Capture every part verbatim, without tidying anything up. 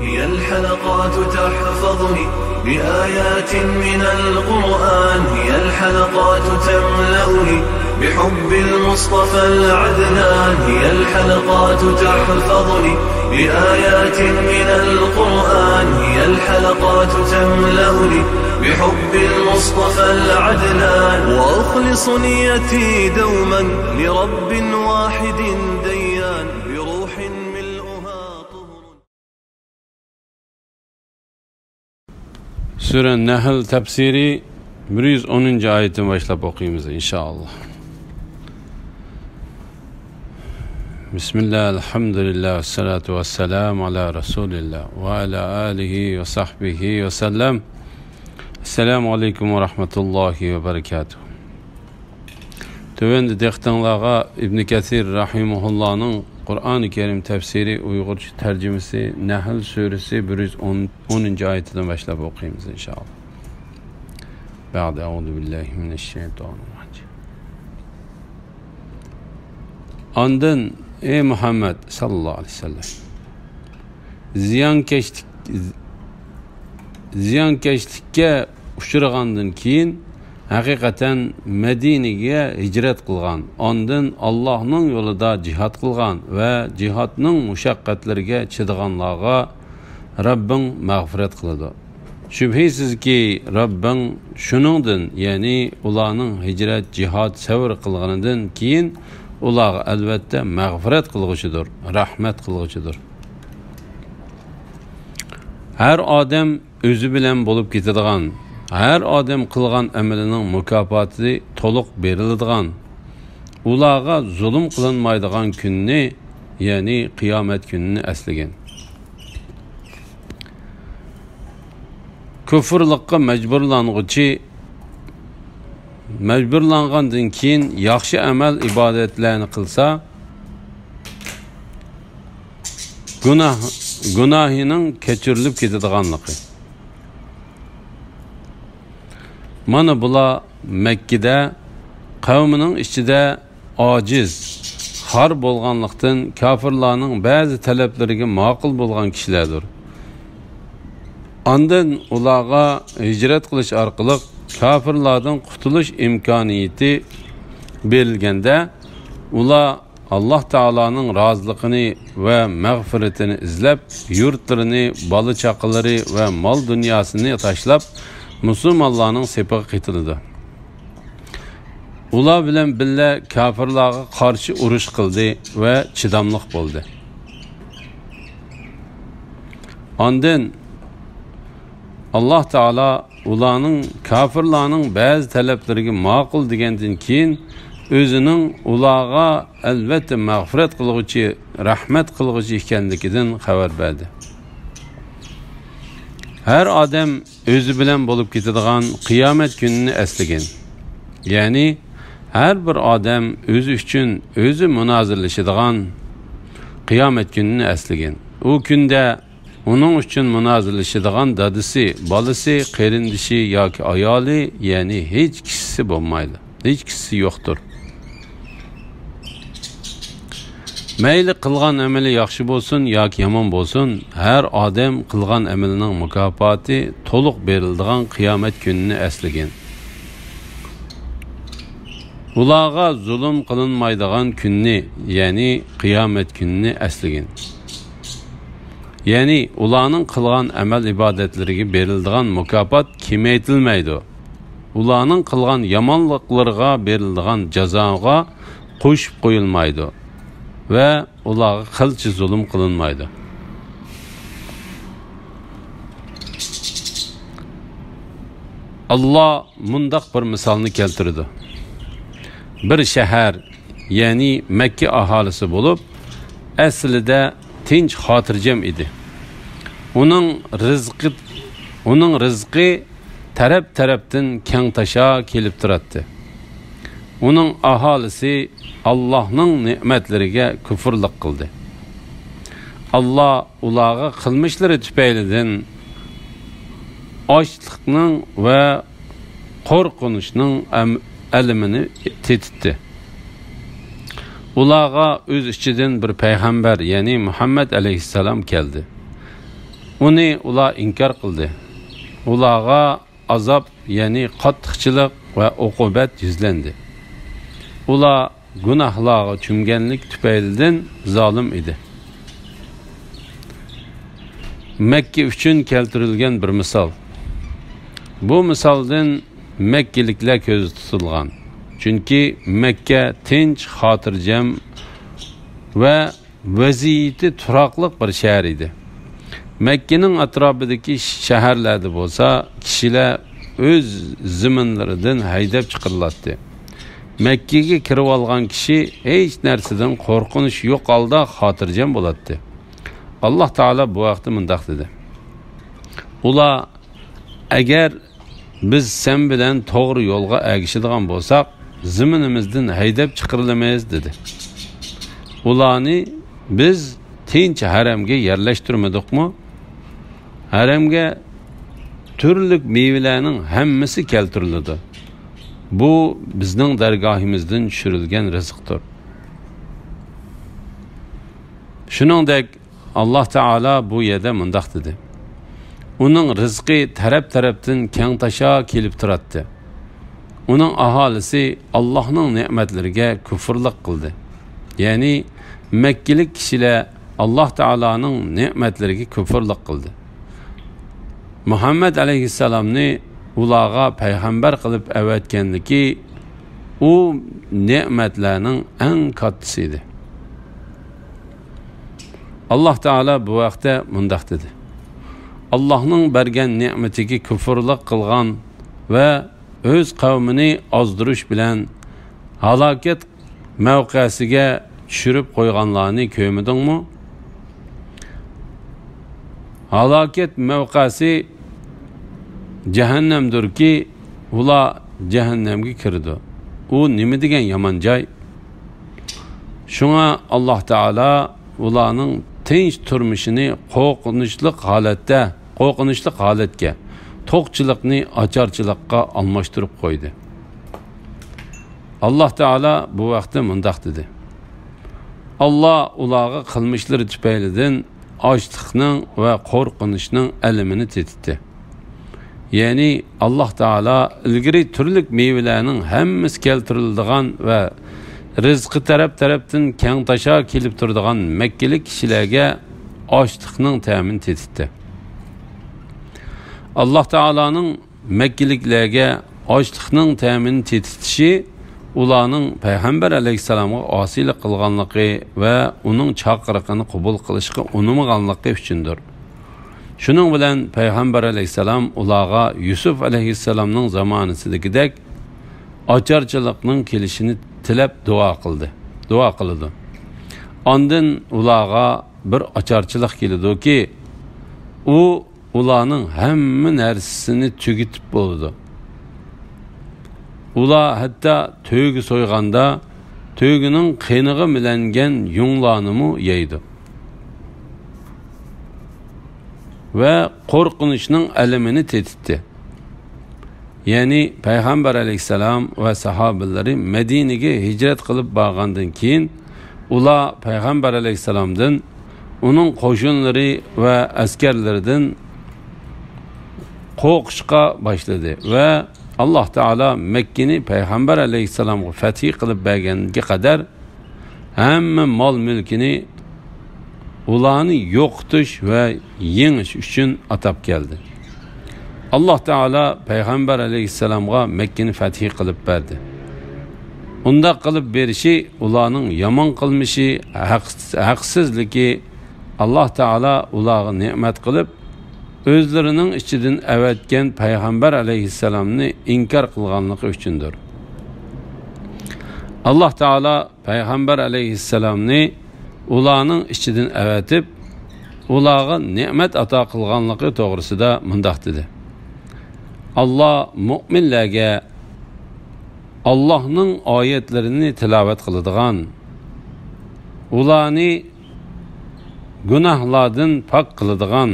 هي الحلقات تحفظني بآيات من القرآن، هي الحلقات تملأني بحب المصطفى العدنان، هي الحلقات تحفظني بآيات من القرآن، هي الحلقات تملأني بحب المصطفى العدنان، وأخلص نيتي دوما لرب واحد ديان، بروح ملؤها طهر. سۈرە نەھل تەپسىرى بىر يۈز ئونىنچى ئايىتىدىن باشلاپ ئوقۇيمىز، ئىنشائاللا. بىسمىللا، ئەلھەمدۇلىللا، ۋەسسالاتۇ ۋەسسالامۇ ئالا رەسۇلىللا ۋە ئالا ئالىھى ۋە سەھبىھى ۋەسەللەم. ئەسسالامۇ ئەلەيكۇم ۋە رەھمەتۇللاھى ۋە بەرىكاتۇھ. تۆۋەندە دىققىتىڭلارغا ئىبن كەسىر رەھىمەھۇللانىڭ قۇرئانى كەرىم تەپسىرى ئۇيغۇرچە تەرجىمىسى نەھل سۈرىسى بىر يۈز ئون، ئونىنچى ئايىتىدىن باشلاپ ئوقۇيمىز، ئىنشائاللا. بەئدە، ئەئۇزۇ بىللاھى مىنەششەيتانىررەجىم. ئاندىن، ئەي مۇھەممەد ساللاللاھۇ ئەلەيھى ۋەسەللەم، زىيانكەشلىك، زىيانكەشلىككە ئۇچرىغاندىن كېيىن، ھەقىقەتەن مەدىنىگە ھىجرەت قىلغان، ئاندىن ئاللاھنىڭ يولىدا جىھاد قىلغان ۋە جىھادنىڭ مۇشەققەتلىرىگە چىدىغانلارغا رەببىڭ مەغپىرەت قىلىدۇ. شۈبھىسىزكى، رەببىڭ شۇنىڭدىن، يەنى ئۇلارنىڭ ھىجرەت، جىھاد، سەۋر قىلغىنىدىن كېيىن ئۇلارغا ئەلۋەتتە مەغپىرەت قىلغۇچىدۇر، رەھمەت قىلغۇچىدۇر. ھەر ئادەم ئۆزى بىلەن بولۇپ كېتىدىغان، ھەر ئادەم قىلغان ئەمىلىنىڭ مۇكاپاتى تولۇق بېرىلىدىغان، ئۇلارغا زۇلۇم قىلىنمايدىغان كۈننى، يەنى قىيامەت كۈنىنى ئەسلىگىن. كۇفرلۇققا مەجبۇرلانغۇچى، مەجبۇرلانغاندىن كېيىن ياخشى ئەمەل ئىبادەتلەرنى قىلسا، گۇناھ، گۇناھىنىڭ كەچۈرۈلۈپ كېتىدىغانلىقى. مانا بۇلار مەككىدە قەۋمىنىڭ ئىچىدە ئاجىز، خار بولغانلىقتىن، كاپىرلارنىڭ بەزى تەلەپلىرىگە ماقۇل بولغان كىشىلەردۇر. ئاندىن ئۇلارغا ھىجرەت قىلىش ئارقىلىق كاپىرلاردىن قۇتۇلۇش ئىمكانىيىتى بېرىلگەندە، ئۇلار ئاللاھ تائالانىڭ رازىلىقىنى ۋە مەغپىرىتىنى ئىزلەپ، يۇرتلىرىنى، بالا-چاقىلىرى ۋە مال-دۇنياسىنى تاشلاپ، مۇسۇلمانلارنىڭ سېپىغا قېتىلىدۇ. ئۇلار بىلەن بىللە كاپىرلارغا قارشى ئۇرۇش قىلدى ۋە چىداملىق بولدى. ئاندىن ئاللاھ تائالا ئۇلارنىڭ، كاپىرلارنىڭ بەزى تەلەپلىرىگە ماقۇل دېگەندىن كېيىن، ئۆزىنىڭ ئۇلارغا ئەلۋەتتە مەغپىرەت قىلغۇچى، رەھمەت قىلغۇچى ئىكەنلىكىدىن خەۋەر بەردى. ھەر ئادەم ئۆزى بىلەن بولۇپ كېتىدىغان قىيامەت كۈنىنى ئەسلىگىن. يەنى ھەر بىر ئادەم ئۆزى ئۈچۈن ئۆزى مۇنازىرىلىشىدىغان قىيامەت كۈنىنى ئەسلىگىن. ئۇ كۈندە ئۇنىڭ ئۈچۈن مۇنازىرىلىشىدىغان دادىسى، بالىسى، قېرىندىشى ياكى ئايالى، يەنى ھېچ كىشىسى بولمايدۇ. ھېچ كىشىسى يوقتۇر. مەيلى قىلغان ئەمىلى ياخشى بولسۇن ياكى يامان بولسۇن، ھەر ئادەم قىلغان ئەمىلىنىڭ مۇكاپاتى تولۇق بېرىلىدىغان قىيامەت كۈنىنى ئەسلىگىن. ئۇلارغا زۇلۇم قىلىنمايدىغان كۈننى، يەنى قىيامەت كۈنىنى ئەسلىگىن. يەنى ئۇلارنىڭ قىلغان ئەمەل-ئىبادەتلىرىگە بېرىلىدىغان مۇكاپات كېمەيتىلمەيدۇ. ئۇلارنىڭ قىلغان يامانلىقلىرىغا بېرىلىدىغان جازاغا قوشۇپ قويۇلمايدۇ ۋە ئۇلارغا قىلچە زۇلۇم قىلىنمايدۇ. ئاللا مۇنداق بىر مىسالنى كەلتۈرىدۇ. بىر شەھەر، يەنى مەككە ئاھالىسى بولۇپ، ئەسلىدە تىنچ، خاتىرجەم ئىدى. ئۇنىڭ رىزقى، ئۇنىڭ رىزقى تەرەپ-تەرەپتىن كەڭتاشا كېلىپ تۇراتتى. ئۇنىڭ ئاھالىسى ئاللاھنىڭ نېمەتلىرىگە كۇفرلۇق قىلدى. ئاللا ئۇلارغا قىلمىشلىرى تۈپەيلىدىن ئاچلىقنىڭ ۋە قورقۇنچنىڭ ئەم-، ئەلىمىنى تېتىتتى. ئۇلارغا ئۆز ئىچىدىن بىر پەيغەمبەر، يەنى مۇھەممەد ئەلەيھىسسالام كەلدى. ئۇنى ئۇلار ئىنكار قىلدى. ئۇلارغا ئازاب، يەنى قاتتىقچىلىق ۋە ئوقۇبەت يۈزلەندى. ئۇلار گۇناھلارغا چۆمگەنلىك تۈپەيلىدىن زالىم ئىدى. مەككە ئۈچۈن كەلتۈرۈلگەن بىر مىسال. بۇ مىسالدىن مەككىلىكلەر كۆزدە تۇتۇلغان. چۈنكى مەككە تىنچ، خاتىرجەم ۋە ۋەزىيىتى تۇراقلىق بىر شەھەر ئىدى. مەككىنىڭ ئەتراپىدىكى شەھەرلەردە بولسا كىشىلەر ئۆز زېمىنلىرىدىن ھەيدەپ چىقىرىلاتتى. مەككىگە كىرىۋالغان كىشى ھېچ نەرسىدىن قورقۇنچ يوق ھالدا خاتىرجەم بولاتتى. ئاللاھ تائالا بۇ ھەقتە مۇنداق دېدى: ئۇلار، ئەگەر بىز سەن بىلەن توغرا يولغا ئەگىشىدىغان بولساق، زېمىنىمىزدىن ھەيدەپ چىقىرىلىمىز، دېدى. ئۇلارنى بىز تىنچ ھەرەمگە يەرلەشتۈرمىدۇقمۇ؟ ھەرەمگە تۈرلۈك مېۋىلەرنىڭ ھەممىسى كەلتۈرۈلىدۇ. بۇ بىزنىڭ دەرگاھىمىزدىن چۈشۈرۈلگەن رىزىقتۇر. شۇنىڭدەك، ئاللاھ تائالا بۇ يەردە مۇنداق دېدى: ئۇنىڭ رىزقى تەرەپ-تەرەپتىن كەڭ تاشا كېلىپ تۇراتتى. ئۇنىڭ ئاھالىسى ئاللاھنىڭ نېمەتلىرىگە كۇفرلۇق قىلدى. يەنى مەككىلىك كىشىلەر ئاللاھ تائالانىڭ نېمەتلىرىگە كۇفرلۇق قىلدى. مۇھەممەد ئەلەيھىسسالامنى ئۇلارغا پەيغەمبەر قىلىپ ئەۋەتكەنلىكى ئۇ نېمەتلەرنىڭ ئەڭ كاتتىسى ئىدى. ئاللاھ تائالا بۇ ھەقتە مۇنداق دېدى: ئاللاھنىڭ بەرگەن نېمىتىگە كۇفرلۇق قىلغان ۋە ئۆز قەۋمىنى ئازدۇرۇش بىلەن ھالاكەت مەۋقەسىگە چۈشۈرۈپ قويغانلارنى كۆرمىدىڭمۇ؟ ھالاكەت مەۋقەسى جەھەننەمدۇركى، ئۇلار جەھەننەمگە كىرىدۇ. ئۇ نېمە دېگەن يامان جاي! شۇڭا ئاللاھ تائالا ئۇلارنىڭ تىنچ تۇرمۇشىنى قورقۇنچلۇق ھالەتتە، قورقۇنچلۇق ھالەتكە، توقچىلىقنى ئاچارچىلىققا ئالماشتۇرۇپ قويدى. ئاللاھ تائالا بۇ ھەقتە مۇنداق دېدى: ئاللاھ ئۇلارغا قىلمىشلىرى تۈپەيلىدىن ئاچلىقنىڭ ۋە قورقۇنچنىڭ ئەلىمىنى تېتىتتى. يەنى ئاللاھ تائالا ئىلگىرى تۈرلۈك مېۋىلەرنىڭ ھەممىسى كەلتۈرۈلىدىغان ۋە رىزقى تەرەپ-تەرەپتىن كەڭ تاشا كېلىپ تۇرىدىغان مەككىلىك كىشىلەرگە ئاچلىقنىڭ تەمىنى تېتىتتى. ئاللاھ تائالانىڭ مەككىلىكلەرگە ئاچلىقنىڭ تەمىنى تېتىتىشى ئۇلارنىڭ پەيغەمبەر ئەلەيھىسسالامغا ئاسىيلىق قىلغانلىقى ۋە ئۇنىڭ چاقىرىقىنى قوبۇل قىلىشقا ئۇنىمىغانلىقى ئۈچۈندۇر. شۇنىڭ بىلەن پەيغەمبەر ئەلەيھىسسالام ئۇلارغا يۈسۈپ ئەلەيھىسسالامنىڭ زامانىسىدىكىدەك ئاچارچىلىقنىڭ كېلىشىنى تىلەپ دۇئا قىلدى، دۇئا قىلىدۇ. ئاندىن ئۇلارغا بىر ئاچارچىلىق كېلىدۇكى، ئۇ ئۇلارنىڭ ھەممە نەرسىسىنى تۈگىتىپ بولىدۇ. ئۇلار ھەتتا تۆگە سويغاندا، تۆگىنىڭ قېنىغا مىلەنگەن يۇڭلارنىمۇ يەيدۇ. ۋە قورقۇنچنىڭ ئەلىمىنى تېتىتتى. يەنى پەيغەمبەر ئەلەيھىسسالام ۋە ساھابىلىرى مەدىنىگە ھىجرەت قىلىپ بارغاندىن كېيىن، ئۇلار پەيغەمبەر ئەلەيھىسسالامدىن، ئۇنىڭ قوشۇنلىرى ۋە ئەسكەرلىرىدىن قورقۇشقا باشلىدى ۋە ئاللاھ تائالا مەككىنى پەيغەمبەر ئەلەيھىسسالامغا فەتھى قىلىپ بەرگەنگە قەدەر ھەممە مال-مۈلكىنى ئۇلارنى يوقىتىش ۋە يېڭىش ئۈچۈن ئاتاپ كەلدى. ئاللاھ تائالا پەيغەمبەر ئەلەيھىسسالامغا مەككىنى فەتھى قىلىپ بەردى. ئۇنداق قىلىپ بېرىشى ئۇلارنىڭ يامان قىلمىشى، ھەق-، ھەقسىزلىكى، ئاللاھ تائالا ئۇلارغا نېمەت قىلىپ، ئۆزلىرىنىڭ ئىچىدىن ئەۋەتكەن پەيغەمبەر ئەلەيھىسسالامنى ئىنكار قىلغانلىقى ئۈچۈندۇر. ئاللاھ تائالا پەيغەمبەر ئەلەيھىسسالامنى ئۇلارنىڭ ئىچىدىن ئەۋەتىپ، ئۇلارغا نېمەت ئاتا قىلغانلىقى توغرىسىدا مۇنداق دېدى: ئاللاھ مۆمىنلەرگە ئاللاھنىڭ ئايەتلىرىنى تىلاۋەت قىلىدىغان، ئۇلارنى گۇناھلاردىن پاك قىلىدىغان،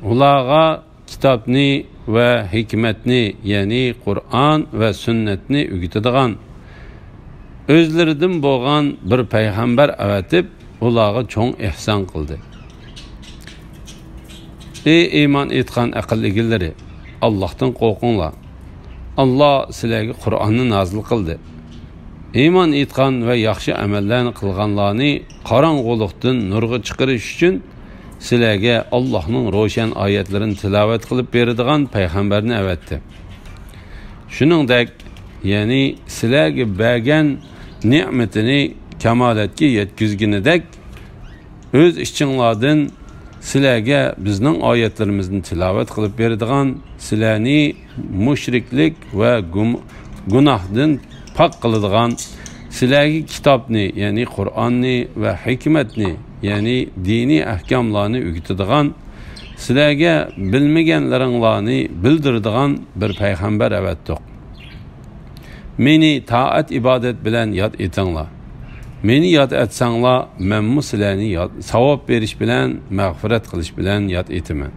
ئۇلارغا كىتابنى ۋە ھېكمەتنى، يەنى قۇرئان ۋە سۈننەتنى ئۆگىتىدىغان، ئۆزلىرىدىن بولغان بىر پەيغەمبەر ئەۋەتىپ، ئۇلارغا چوڭ ئېھسان قىلدى. ئەي ئىمان ئېيتقان ئەقىل ئىگىلىرى، ئاللاھتىن قورقۇڭلار. ئاللا سىلەرگە قۇرئاننى نازىل قىلدى. ئىمان ئېيتقان ۋە ياخشى ئەمەللەرنى قىلغانلارنى قاراڭغۇلۇقتىن نۇرغا چىقىرىش ئۈچۈن سىلەرگە ئاللاھنىڭ روشەن ئايەتلىرىنى تىلاۋەت قىلىپ بېرىدىغان پەيغەمبەرنى ئەۋەتتى. شۇنىڭدەك، يەنى سىلەرگە بەرگەن نېمىتىنى كامالەتكە يەتكۈزگىنىدەك، ئۆز ئىچىڭلاردىن سىلەرگە بىزنىڭ ئايەتلىرىمىزنى تىلاۋەت قىلىپ بېرىدىغان، سىلەرنى مۇشرىكلىك ۋە گۇم-، گۇناھدىن پاك قىلىدىغان، سىلەرگە كىتابنى، يەنى قۇرئاننى ۋە ھېكمەتنى، يەنى دىنىي ئەھكاملارنى ئۆگىتىدىغان، سىلەرگە بىلمىگەنلىرىڭلارنى بىلدۈرىدىغان بىر پەيغەمبەر ئەۋەتتۇق. مېنى تائەت-ئىبادەت بىلەن ياد ئېتىڭلار. مېنى ياد ئەتسەڭلار، مەنمۇ سىلەرنى ياد، ساۋاب بېرىش بىلەن، مەغپىرەت قىلىش بىلەن ياد ئېتىمەن.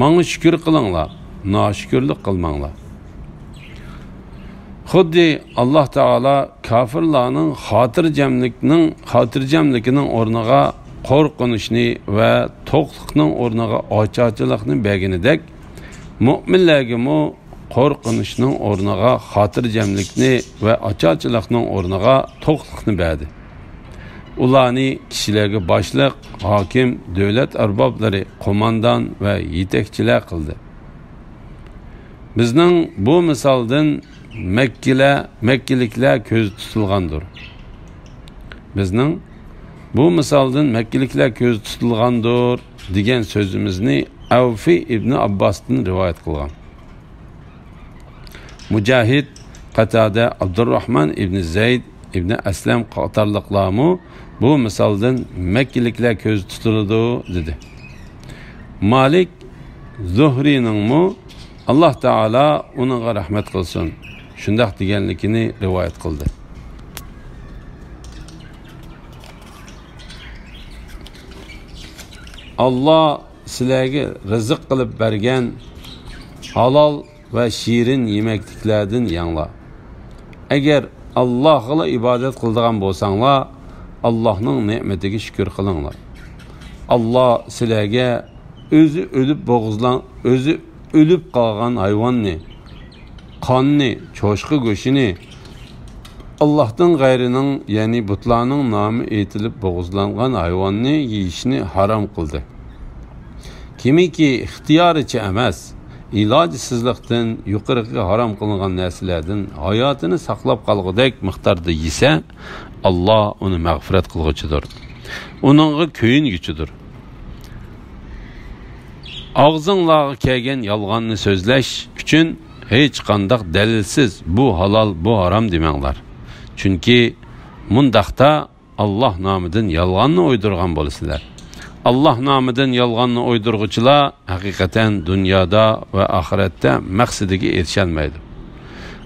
ماڭا شۈكۈر قىلىڭلار، ناشۈكۈرلۈك قىلماڭلار. خۇددى ئاللا تائالا كاپىرلارنىڭ خاتىرجەملىكنىڭ، خاتىرجەملىكىنىڭ ئورنىغا قورقۇنچنى ۋە توقلۇقنىڭ ئورنىغا ئاچارچىلىقنى بەرگىنىدەك، مۆمىنلەرگىمۇ قورقۇنچنىڭ ئورنىغا خاتىرجەملىكنى ۋە ئاچارچىلىقنىڭ ئورنىغا توقلۇقنى بەردى. ئۇلارنى كىشىلەرگە باشلىق، ھاكىم، دۆلەت ئەربابلىرى، قوماندان ۋە يېتەكچىلەر قىلدى. بىزنىڭ بۇ مىسالدىن مەككىلەر، مەككىلىكلەر كۆزدە تۇتۇلغاندۇر. بىزنىڭ بۇ مىسالدىن مەككىلىكلەر كۆزدە تۇتۇلغاندۇر دېگەن سۆزىمىزنى ئەۋفى ئىبنى ئابباستىن رىۋايەت قىلغان. مۇجاھىد، قاتادە، ئابدۇرراھمان ئىبنى زەيد ئىبنى ئەسلەم قاتارلىقلارمۇ بۇ مىسالدىن مەككىلىكلەر كۆزدە تۇتۇلىدۇ، دېدى. مالىك زۇھرىنىڭمۇ، ئاللا تائالا ئۇنىڭغا رەھمەت قىلسۇن، شۇنداق دېگەنلىكىنى رىۋايەت قىلدى. ئاللا سىلەرگە رىزىق قىلىپ بەرگەن ھالال ۋە شېرىن يېمەكلىكلەردىن يەڭلار. ئەگەر ئاللاغىلا ئىبادەت قىلىدىغان بولساڭلار، ئاللانىڭ نېمىتىگە شۈكۈر قىلىڭلار. ئاللا سىلەرگە ئۆزى ئۆلۈپ بوغۇزلان-، ئۆزى ئۆلۈپ قالغان ھايۋاننى، قاننى، چوشقا گۆشىنى، ئاللاھتىن غەيرىنىڭ، يەنى بۇتلارنىڭ نامى ئېيتىلىپ بوغۇزلانغان ھايۋاننى يېيىشنى ھارام قىلدى. كىمكى ئىختىيارىچە ئەمەس، ئىلاجسىزلىقتىن يۇقىرىقى ھارام قىلىنغان نەرسىلەردىن ھاياتىنى ساقلاپ قالغۇدەك مىقداردا يېسە، ئاللا ئۇنى مەغپىرەت قىلغۇچىدۇر، ئۇنىڭغا كۆيۈنگۈچىدۇر. ئاغزىڭلارغا كەلگەن يالغاننى سۆزلەش ئۈچۈن ھېچقانداق دەلىلسىز بۇ ھالال، بۇ ھارام دېمەڭلار. چۈنكى مۇنداقتا ئاللا نامىدىن يالغاننى ئويدۇرغان بولىسىلەر. ئاللا نامىدىن يالغاننى ئويدۇرغۇچىلار ھەقىقەتەن دۇنيادا ۋە ئاخىرەتتە مەقسىتىگە ئېرىشەلمەيدۇ.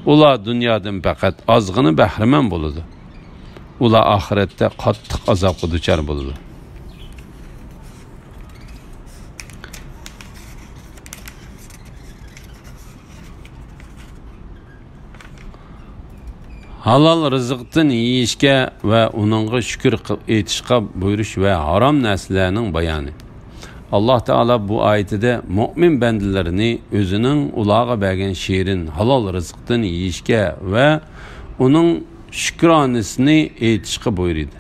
ئۇلار دۇنيادىن پەقەت ئازغىنە بەھرىمەن بولىدۇ. ئۇلار ئاخىرەتتە قاتتىق ئازابقا دۇچار بولىدۇ. ھالال رىزىقتىن يېيىشكە ۋە ئۇنىڭغا شۈكۈر قىل-، ئېيتىشقا بۇيرۇش ۋە ھارام نەرسىلەرنىڭ بايانى. ئاللا تائالا بۇ ئايىتىدە مۆمىن بەندىلىرىنى ئۆزىنىڭ ئۇلارغا بەرگەن شېرىن، ھالال رىزىقتىن يېيىشكە ۋە ئۇنىڭ شۈكرانىسىنى ئېيتىشقا بۇيرۇدى.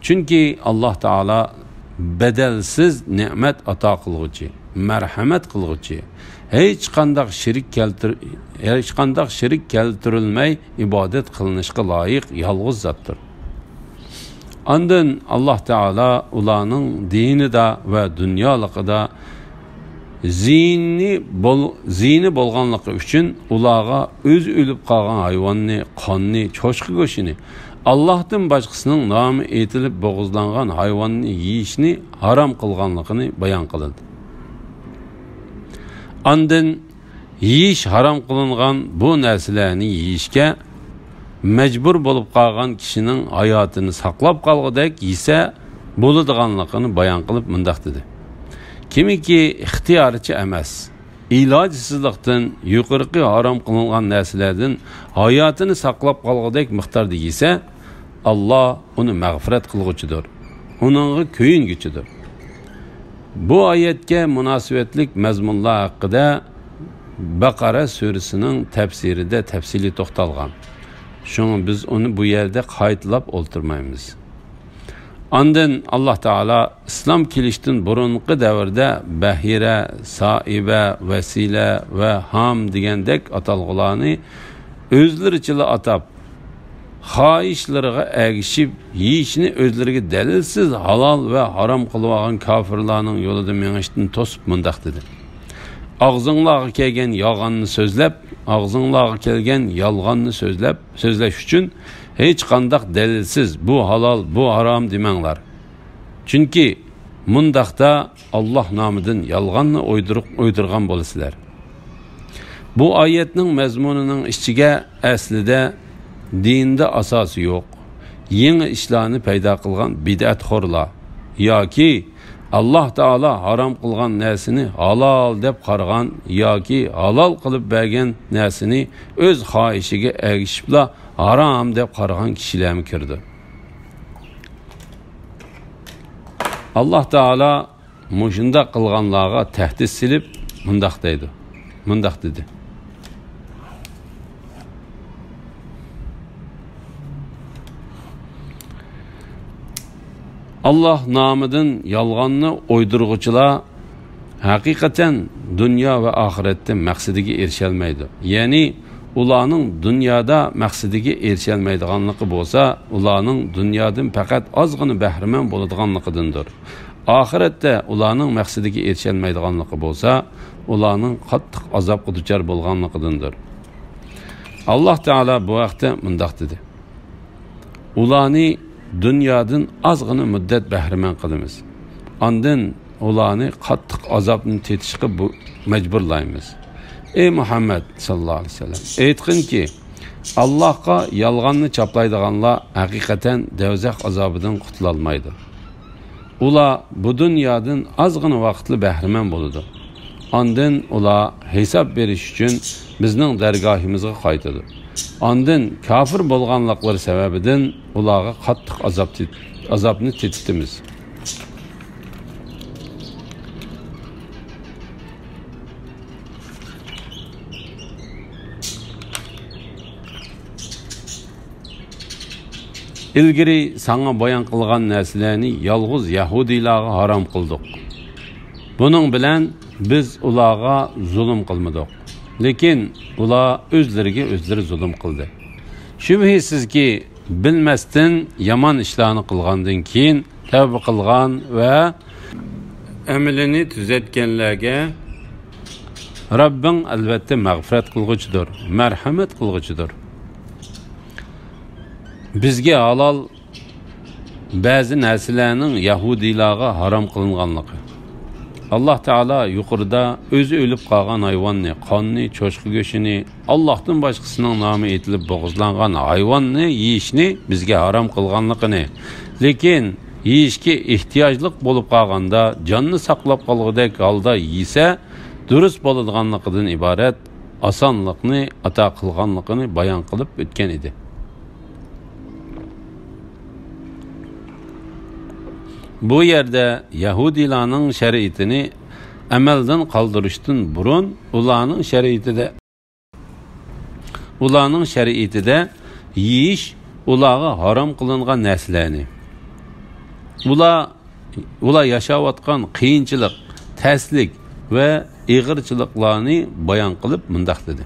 چۈنكى ئاللا تائالا بەدەلسىز نېمەت ئاتا قىلغۇچى، مەرھەمەت قىلغۇچى، ھېچقانداق شېرىك كەلتۈر-، ھېچقانداق شېرىك كەلتۈرۈلمەي ئىبادەت قىلىنىشقا لايىق يالغۇز زاتتۇر. ئاندىن ئاللا تائالا ئۇلارنىڭ دىنىدا ۋە دۇنيالىقىدا زىيىنى بول-، زىيىنى بولغانلىقى ئۈچۈن ئۇلارغا ئۆزى ئۆلۈپ قالغان ھايۋاننى، قاننى، چوشقا گۆشىنى، ئاللاھتىن باشقىسىنىڭ نامى ئېيتىلىپ بوغۇزلانغان ھايۋاننى يېيىشنى ھارام قىلغانلىقىنى بايان قىلدى. ئاندىن يېيىش ھارام قىلىنغان بۇ نەرسىلەرنى يېيىشكە مەجبۇر بولۇپ قالغان كىشىنىڭ ھاياتىنى ساقلاپ قالغۇدەك يېسە بولىدىغانلىقىنى بايان قىلىپ مۇنداق دېدى: كىمكى ئىختىيارىچە ئەمەس، ئىلاجسىزلىقتىن يۇقىرىقى ھارام قىلىنغان نەرسىلەردىن ھاياتىنى ساقلاپ قالغۇدەك مىقداردا يېسە، ئاللا ئۇنى مەغپىرەت قىلغۇچىدۇر، ئۇنىڭغا كۆيۈنگۈچىدۇر. بۇ ئايەتكە مۇناسىۋەتلىك مەزمۇنلار ھەققىدە بەقەرە سۈرىسىنىڭ تەپسىرىدە تەپسىلىي توختالغان. شۇڭا بىز ئۇنى بۇ يەردە قايتىلاپ ئولتۇرمايمىز. ئاندىن ئاللاھ تائالا ئىسلام كېلىشتىن بۇرۇنقى دەۋردە بەھىرە، سائىبە، ۋەسىلە ۋە ھام دېگەندەك ئاتالغۇلارنى ئۆزلىرىچىلا ئاتاپ، خاھىشلىرىغا ئەگىشىپ يېيىشنى ئۆزلىرىگە دەلىلسىز ھالال ۋە ھارام قىلىۋالغان كاپىرلارنىڭ يولىدا مېڭىشتىن توسۇپ مۇنداق دېدى: ئاغزىڭلارغا كەلگەن يالغاننى سۆزلەپ، ئاغزىڭلارغا كەلگەن يالغاننى سۆزلەپ، سۆزلەش ئۈچۈن ھېچقانداق دەلىلسىز، بۇ ھالال، بۇ ھارام دېمەڭلار. چۈنكى مۇنداقتا ئاللاھ نامىدىن يالغاننى ئويدۇرۇق-، ئويدۇرغان بولىسىلەر. بۇ ئايەتنىڭ مەزمۇنىنىڭ ئىچىگە ئەسلىدە دىندا ئاساسى يوق، يېڭى ئىشلارنى پەيدا قىلغان بىدئەتخورلار ياكى ئاللاھ تائالا ھارام قىلغان نەرسىنى ھالال دەپ قارىغان ياكى ھالال قىلىپ بەرگەن نەرسىنى ئۆز خاھىشىگە ئەگىشىپلا ھارام دەپ قارىغان كىشىلەرمۇ كىرىدۇ. ئاللاھ تائالا مۇشۇنداق قىلغانلارغا تەھدىت سېلىپ مۇنداق دەيدۇ، مۇنداق دېدى: ئاللاھ نامىدىن يالغاننى ئويدۇرغۇچىلار ھەقىقەتەن دۇنيا ۋە ئاخىرەتتە مەقسىتىگە ئېرىشەلمەيدۇ. يەنى ئۇلارنىڭ دۇنيادا مەقسىتىگە ئېرىشەلمەيدىغانلىقى بولسا، ئۇلارنىڭ دۇنيادىن پەقەت ئازغىنا بەھرىمەن بولىدىغانلىقىدىندۇر. ئاخىرەتتە ئۇلارنىڭ مەقسىتىگە ئېرىشەلمەيدىغانلىقى بولسا، ئۇلارنىڭ قاتتىق ئازابقا دۇچار بولغانلىقىدىندۇر. ئاللاھ تائالا بۇ ھەقتە مۇنداق دېدى: ئۇلارنى دۇنيادىن ئازغىنا مۇددەت بەھرىمەن قىلىمىز. ئاندىن ئۇلارنى قاتتىق ئازابنى تېتىشقا بۇ-، مەجبۇرلايمىز. ئەي مۇھەممەد ساللاللاھۇ ئەلەيھى ۋەسەللەم، ئېيتقىنكى، ئاللاھقا يالغاننى چاپلايدىغانلار ھەقىقەتەن دەۋزەخ ئازابىدىن قۇتۇلالمايدۇ. ئۇلار بۇ دۇنيادىن ئازغىنا ۋاقىتلا بەھرىمەن بولىدۇ. ئاندىن ئۇلار ھېساب بېرىش ئۈچۈن بىزنىڭ دەرگاھىمىزغا قايتىدۇ. ئاندىن كاپىر بولغانلىقلىرى سەۋەبىدىن ئۇلارغا قاتتىق ئازاب تېت-، ئازابنى تېتىتىمىز. ئىلگىرى ساڭا بايان قىلغان نەرسىلەرنى يالغۇز يەھۇدىيلارغا ھارام قىلدۇق. بۇنىڭ بىلەن بىز ئۇلارغا زۇلۇم قىلمىدۇق. لېكىن ئۇلار ئۆزلىرىگە ئۆزلىرى زۇلۇم قىلدى. شۈبھىسىزكى، بىلمەستىن يامان ئىشلارنى قىلغاندىن كېيىن تەۋبە قىلغان ۋە ئەمىلىنى تۈزەتكەنلەرگە رەببىڭ ئەلۋەتتە مەغپىرەت قىلغۇچىدۇر، مەرھەمەت قىلغۇچىدۇر. بىزگە ھالال بەزى نەرسىلەرنىڭ يەھۇدىيلارغا ھارام قىلىنغانلىقى. ئاللاھ تائالا يۇقىرىدا ئۆزى ئۆلۈپ قالغان ھايۋاننى، قاننى، چوشقا گۆشىنى، ئاللاھتىن باشقىسىنىڭ نامى ئېيتىلىپ بوغۇزلانغان ھايۋاننى يېيىشنى بىزگە ھارام قىلغانلىقىنى، لېكىن يېيىشكە ئېھتىياجلىق بولۇپ قالغاندا جاننى ساقلاپ قالغۇدەك ھالدا يېسە دۇرۇس بولىدىغانلىقىدىن ئىبارەت ئاسانلىقنى ئاتا قىلغانلىقىنى بايان قىلىپ ئۆتكەن ئىدى. بۇ يەردە يەھۇدىيلارنىڭ شەرىئىتىنى ئەمەلدىن قالدۇرۇشتىن بۇرۇن ئۇلارنىڭ شەرىئىتىدە، ئۇلارنىڭ شەرىئىتىدە يېيىش ئۇلارغا ھارام قىلىنغان نەرسىلەرنى، ئۇلار ئۇلار ياشاۋاتقان قىيىنچىلىق، تەسلىك ۋە ئېغىرچىلىقلارنى بايان قىلىپ مۇنداق دېدى: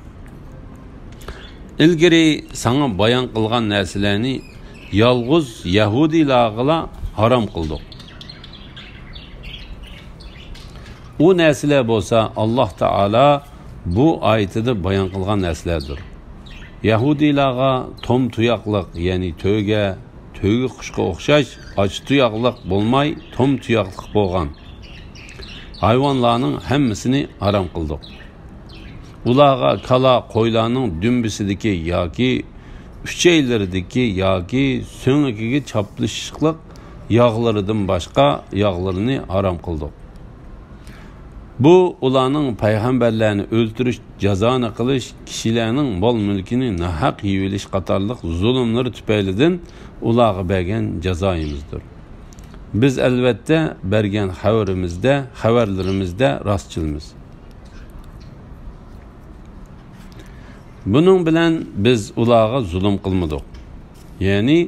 ئىلگىرى ساڭا بايان قىلغان نەرسىلەرنى يالغۇز يەھۇدىيلارغىلا ھارام قىلدۇق. ئۇ نەرسىلەر بولسا ئاللاھ تائالا بۇ ئايىتىدە بايان قىلغان نەرسىلەردۇر. يەھۇدىيلارغا توم تۇياقلىق، يەنى تۆگە، تۆگە قۇشقا ئوخشاش ئاچ تۇياقلىق بولماي، توم تۇياقلىق بولغان ھايۋانلارنىڭ ھەممىسىنى ھارام قىلدۇق. ئۇلارغا كالا، قويلارنىڭ دۈمبىسىدىكى ياكى ئۈچەيلىرىدىكى ياكى سۆڭىكىگە چاپلىشىشلىق ياغلىرىدىن باشقا ياغلىرىنى ھارام قىلدۇق. بۇ ئۇلارنىڭ پەيغەمبەرلەرنى ئۆلتۈرۈش، جازانى قىلىش، كىشىلەرنىڭ مال-مۈلكىنى ناھەق يېيىۋېلىش قاتارلىق زۇلۇملىرى تۈپەيلىدىن ئۇلارغا بەرگەن جازايىمىزدۇر. بىز ئەلۋەتتە بەرگەن خەۋىرىمىزدە، خەۋەرلىرىمىزدە راستچىلمىز. بۇنىڭ بىلەن بىز ئۇلارغا زۇلۇم قىلمىدۇق. يەنى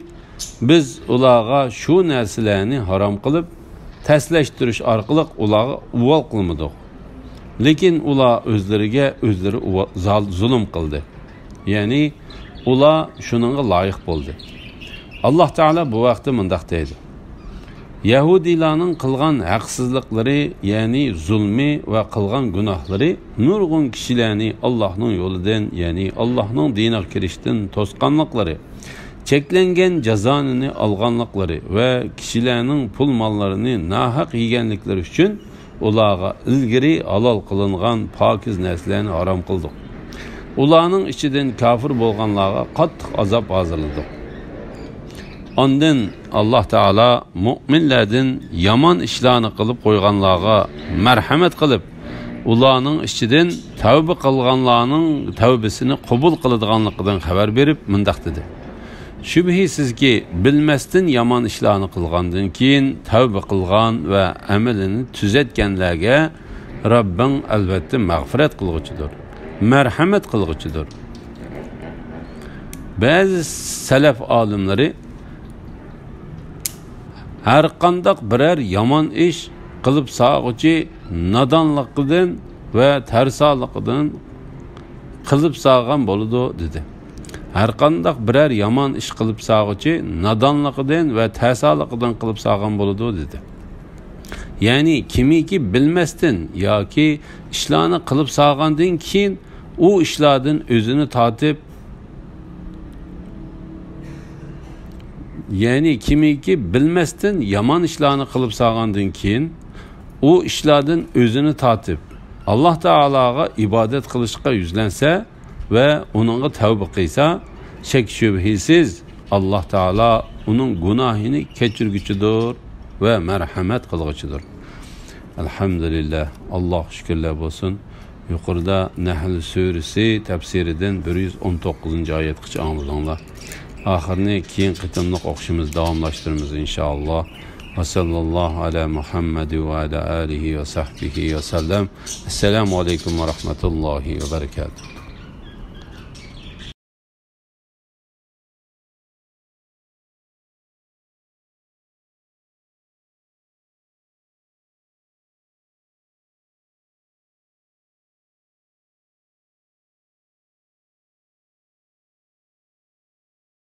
بىز ئۇلارغا شۇ نەرسىلەرنى ھارام قىلىپ، تەسلەشتۈرۈش ئارقىلىق ئۇلارغا ئۇۋال قىلمىدۇق. لېكىن ئۇلار ئۆزلىرىگە ئۆزلىرى ئۇۋا-، زال-، زۇلۇم قىلدى. يەنى ئۇلار شۇنىڭغا لايىق بولدى. ئاللاھ تائالا بۇ ھەقتە مۇنداق دەيدۇ: يەھۇدىيلارنىڭ قىلغان ھەقسىزلىقلىرى، يەنى زۇلمى ۋە قىلغان گۇناھلىرى نۇرغۇن كىشىلەرنى ئاللاھنىڭ يولىدىن، يەنى ئاللاھنىڭ دىنىغا كىرىشتىن توسقانلىقلىرى، چەكلەنگەن جازانى ئالغانلىقلىرى ۋە كىشىلەرنىڭ پۇل ماللىرىنى ناھەق يېگەنلىكلىرى ئۈچۈن ئۇلارغا ئىلگىرى ھالال قىلىنغان پاكىز نەرسىلەرنى ھارام قىلدۇق. ئۇلارنىڭ ئىچىدىن كاپىر بولغانلارغا قاتتىق ئازاب ھازىرلىدۇق. ئاندىن ئاللاھ تائالا مۇئمىنلەردىن يامان ئىشلارنى قىلىپ قويغانلارغا مەرھەمەت قىلىپ، ئۇلارنىڭ ئىچىدىن تەۋبە قىلغانلارنىڭ تەۋبىسىنى قوبۇل قىلىدىغانلىقىدىن خەۋەر بېرىپ مۇنداق دېدى: شۈبھىسىزكى، بىلمەستىن يامان ئىشلارنى قىلغاندىن كېيىن تەۋبە قىلغان ۋە ئەمىلىنى تۈزەتكەنلەرگە رەببىڭ ئەلۋەتتە مەغپىرەت قىلغۇچىدۇر، مەرھەمەت قىلغۇچىدۇر. بەزى سەلەف ئالىملىرى ھەرقانداق بىرەر يامان ئىش قىلىپ ساغۇچى نادانلىقىدىن ۋە تەرسالىقىدىن قىلىپ ساغان بولىدۇ، دېدى. ھەرقانداق بىرەر يامان ئىش قىلىپ ساغۇچى نادانلىقىدىن ۋە تەرسالىقىدىن قىلىپ ساغان بولىدۇ، دېدى. يەنى كىمكى بىلمەستىن ياكى ئىشلارنى قىلىپ ساغاندىن كېيىن ئۇ ئىشلاردىن ئۆزىنى تارتىپ، يەنى كىمكى بىلمەستىن يامان ئىشلارنى قىلىپ ساغاندىن كېيىن ئۇ ئىشلاردىن ئۆزىنى تارتىپ، ئاللاھ تائالاغا ئىبادەت قىلىشقا يۈزلەنسە ۋە ئۇنىڭغا تەۋبە قىلسا، شەك-شۈبھىسىز ئاللاھ تائالا ئۇنىڭ گۇناھىنى كەچۈرگۈچىدۇر ۋە مەرھەمەت قىلغۇچىدۇر. ئەلھەمدۇلىللاھ، ئاللاھقا شۈكۈرلەر بولسۇن. يۇقىرىدا نەھل سۈرىسى تەپسىرىدىن بىر يۈز ئون توققۇزىنچى ئايەتكىچە ئاڭلىدىڭلار. ئاخىرىنى كېيىنكى قېتىملىق ئوقۇشىمىز داۋاملاشتۇرىمىز، ئىنشائاللاھ. ۋە سەللەللاھۇ ئەلا مۇھەممەد ۋە ئەلا ئالىھى ۋە سەھبىھى ۋە سەللەم. ئەسسالامۇ ئەلەيكۇم ۋە رەھمەتۇللاھى ۋە بەرەكاتۇھ.